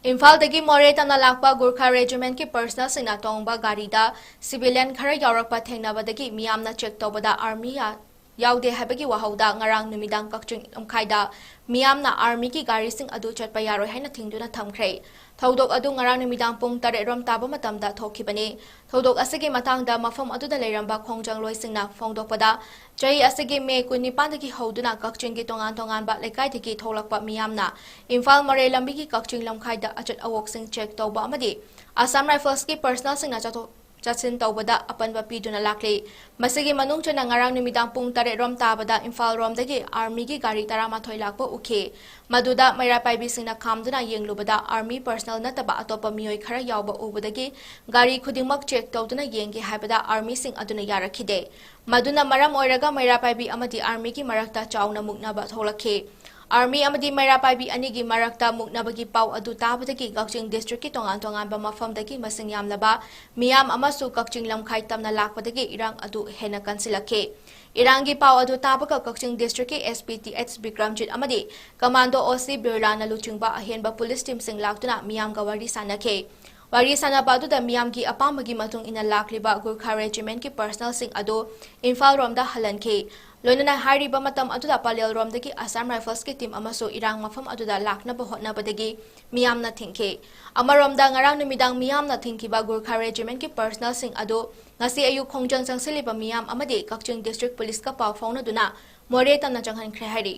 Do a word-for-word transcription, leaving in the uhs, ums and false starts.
ꯏꯝꯐꯥꯜꯗꯒꯤ ꯃꯣꯔꯦ ꯇꯝꯅ ꯂꯥꯛꯄ ꯒꯨꯔꯈꯥ ꯔꯦꯖꯤꯃꯦꯟꯠꯀꯤ ꯄꯔꯁꯅꯦꯜꯁꯤꯡꯅ ꯇꯣꯡꯕ ꯒꯥꯔꯤꯗ ꯁꯤꯚꯤꯂꯤꯌꯟ ꯈꯔ ꯌꯥꯎꯔꯛꯄ ꯊꯦꯡꯅꯕꯗꯒꯤ ꯃꯤꯌꯥꯝꯅ ꯆꯦꯛ ꯇꯧꯕꯗ ꯑꯥꯔꯃꯤ ꯌꯥ-, ꯌꯥꯎꯗꯦ ꯍꯥꯏꯕꯒꯤ ꯋꯥꯍꯧꯗ ꯉꯔꯥꯡ ꯅꯨꯃꯤꯗꯥꯡ ꯀꯛꯆꯤꯡ ꯂꯝꯈꯥꯏꯗ ꯃꯤꯌꯥꯝꯅ ꯑꯥꯔꯃꯤꯒꯤ ꯒꯥꯔꯤꯁꯤꯡ ꯑꯗꯨ ꯆꯠꯄ ꯌꯥꯔꯣꯏ ꯍꯥꯏꯅ ꯊꯤꯡꯗꯨꯅ ꯊꯝꯈ꯭ꯔꯦ꯫ ꯊꯧꯗꯣꯛ ꯑꯗꯨ ꯉꯔꯥꯡ ꯅꯨꯃꯤꯗꯥꯡ ꯄꯨꯡ ꯇꯔꯦꯠ ꯔꯣꯝ ꯇꯥꯕ ꯃꯇꯝꯗ ꯊꯣꯛꯈꯤꯕꯅꯤ꯫ ꯊꯧꯗꯣꯛ ꯑꯁꯤꯒꯤ ꯃꯇꯥꯡꯗ ꯃꯐꯝ ꯑꯗꯨꯗ ꯂꯩꯔꯝꯕ ꯈꯣꯡꯖꯪꯂꯣꯏꯁꯤꯡꯅ ꯐꯣꯡꯗꯣꯛꯄꯗ, ꯆꯍꯤ ꯑꯁꯤꯒꯤ ꯃꯦ ꯀꯨꯟꯅꯤꯄꯥꯟꯗꯒꯤ ꯍꯧꯗꯨꯅ ꯀꯛꯆꯤꯡꯒꯤ ꯇꯣꯉꯥꯟ ꯇꯣꯉꯥꯟꯕ ꯂꯩꯀꯥꯏꯗꯒꯤ ꯊꯣꯛꯂꯛꯄ ꯃꯤꯌꯥꯝꯅ ꯏꯝꯐꯥꯜ ꯃꯣꯔꯦ ꯂꯝꯕꯤꯒꯤ ꯀꯛꯆꯤꯡ ꯂꯝꯈꯥꯏꯗ ꯑꯆꯠ ꯑꯋꯣꯛꯁꯤꯡ ꯆꯦꯛ ꯇꯧꯕ ꯑꯃꯗꯤ ꯑꯁꯥꯝ ꯔꯥꯏꯐꯜꯁꯀꯤ ꯄꯔꯁꯅꯦꯜꯁꯤꯡꯅ ꯆꯠꯊꯣꯛ ꯆꯠꯁꯤꯟ ꯇꯧꯕꯗ ꯑꯄꯟꯕ ꯄꯤꯗꯨꯅ ꯂꯥꯛꯂꯤ꯫ ꯃꯁꯤꯒꯤ ꯃꯅꯨꯡ ꯆꯟꯅ ꯉꯔꯥꯡ ꯅꯨꯃꯤꯗꯥꯡ ꯄꯨꯡ ꯇꯔꯦꯠ ꯔꯣꯝ ꯇꯥꯕꯗ ꯏꯝꯐꯥꯜ ꯔꯣꯝꯗꯒꯤ ꯑꯥꯔꯃꯤꯒꯤ ꯒꯥꯔꯤ ꯇꯔꯥꯃꯥꯊꯣꯏ ꯂꯥꯛꯄ ꯎꯈꯤ꯫ ꯃꯗꯨꯗ ꯃꯩꯔꯥ ꯄꯥꯏꯕꯤꯁꯤꯡꯅ ꯈꯥꯝꯗꯨꯅ ꯌꯦꯡꯂꯨꯕꯗ ꯑꯥꯔꯃꯤ ꯄꯔꯁꯅꯦꯜ ꯅꯠꯇꯕ ꯑꯇꯣꯞꯄ ꯃꯤꯑꯣꯏ ꯈꯔ ꯌꯥꯎꯕ ꯎꯕꯗꯒꯤ ꯒꯥꯔꯤ ꯈꯨꯗꯤꯡꯃꯛ ꯆꯦꯛ ꯇꯧꯗꯨꯅ ꯌꯦꯡꯒꯦ ꯍꯥꯏꯕꯗ ꯑꯥꯔꯃꯤꯁꯤꯡ ꯑꯗꯨꯅ ꯌꯥꯔꯛꯈꯤꯗꯦ꯫ ꯃꯗꯨꯅ ꯃꯔꯝ ꯑꯣꯏꯔꯒ ꯃꯩꯔꯥ ꯄꯥꯏꯕꯤ ꯑꯃꯗꯤ ꯑꯥꯔꯃꯤꯒꯤ ꯃꯔꯛꯇ ꯆꯥꯎꯅ ꯃꯨꯛꯅꯕ ꯊꯣꯛꯂꯛꯈꯤ꯫ ꯑꯥꯔꯃꯤ ꯑꯃꯗꯤ ꯃꯩꯔꯥ ꯄꯥꯏꯕꯤ ꯑꯅꯤꯒꯤ ꯃꯔꯛꯇ ꯃꯨꯛꯅꯕꯒꯤ ꯄꯥꯎ ꯑꯗꯨ ꯇꯥꯕꯗꯒꯤ ꯀꯛꯆꯤꯡ ꯗꯤꯁꯇ꯭ꯔꯤꯛꯀꯤ ꯇꯣꯉꯥꯟ ꯇꯣꯉꯥꯟꯕ ꯃꯐꯝꯗꯒꯤ ꯃꯁꯤꯡ ꯌꯥꯝꯂꯕ ꯃꯤꯌꯥꯝ ꯑꯃꯁꯨ ꯀꯛꯆꯤꯡ ꯂꯝꯈꯥꯏ ꯇꯝꯅ ꯂꯥꯛꯄꯗꯒꯤ ꯏꯔꯥꯡ ꯑꯗꯨ ꯍꯦꯟꯅ ꯀꯟꯁꯤꯜꯂꯛꯈꯤ꯫ ꯏꯔꯥꯡꯒꯤ ꯄꯥꯎ ꯑꯗꯨ ꯇꯥꯕꯒ ꯀꯛꯆꯤꯡ ꯗꯤꯁꯇ꯭ꯔꯤꯛꯀꯤ ꯑꯦꯁ ꯄꯤ ꯇꯤ ꯑꯦꯁ ꯕꯤꯀ꯭ꯔꯝꯖꯤꯠ ꯑꯃꯗꯤ ꯀꯃꯥꯟꯗꯣ ꯑꯣ ꯁꯤ ꯕꯤꯔꯂꯥꯅ ꯂꯨꯆꯤꯡꯕ ꯑꯍꯦꯟꯕ ꯄꯨꯂꯤꯁ ꯇꯤꯝꯁꯤꯡ ꯂꯥꯛꯇꯨꯅ ꯃꯤꯌꯥꯝꯒ ꯋꯥꯔꯤ ꯁꯥꯟꯅꯈꯤ꯫ ꯋꯥꯔꯤ ꯁꯥꯟꯅꯕ ꯑꯗꯨꯗ ꯃꯤꯌꯥꯝꯒꯤ ꯑꯄꯥꯝꯕꯒꯤ ꯃꯇꯨꯡ ꯏꯟꯅ ꯂꯥꯛꯂꯤꯕ ꯒꯨꯔꯈꯥ ꯔꯦꯖꯤꯃꯦꯟꯠꯀꯤ ꯄꯔꯁꯅꯦꯜꯁꯤꯡ ꯑꯗꯨ ꯏꯝꯐꯥꯜ ꯔꯣꯝꯗ ꯍꯜꯍꯟꯈꯤ꯫ ꯂꯣꯏꯅꯅ ꯍꯥꯏꯔꯤꯕ ꯃꯇꯝ ꯑꯗꯨꯗ ꯄꯂꯦꯜ ꯔꯣꯝꯗꯒꯤ ꯑꯁꯥꯝ ꯔꯥꯏꯐꯜꯁꯀꯤ ꯇꯤꯝ ꯑꯃꯁꯨ ꯏꯔꯥꯡ ꯃꯐꯝ ꯑꯗꯨꯗ ꯂꯥꯛꯅꯕ ꯍꯣꯠꯅꯕꯗꯒꯤ ꯃꯤꯌꯥꯝꯅ ꯊꯤꯡꯈꯤ꯫ ꯑꯃꯔꯣꯝꯗ ꯉꯔꯥꯡ ꯅꯨꯃꯤꯗꯥꯡ ꯃꯤꯌꯥꯝꯅ ꯊꯤꯡꯈꯤꯕ ꯒꯨꯔꯈꯥ ꯔꯦꯖꯤꯃꯦꯟꯠꯀꯤ ꯄꯔꯁꯅꯦꯜꯁꯤꯡ ꯑꯗꯨ ꯉꯁꯤ ꯑꯌꯨꯛ ꯈꯣꯡꯖꯪ ꯆꯪꯁꯤꯜꯂꯤꯕ ꯃꯤꯌꯥꯝ ꯑꯃꯗꯤ ꯀꯛꯆꯤꯡ ꯗꯤꯁꯇ꯭ꯔꯤꯛ ꯄꯨꯂꯤꯁꯀ ꯄꯥꯎ ꯐꯥꯎꯅꯗꯨꯅ ꯃꯣꯔꯦ ꯇꯝꯅ ꯆꯪꯍꯟꯈ꯭ꯔꯦ ꯍꯥꯏꯔꯤ꯫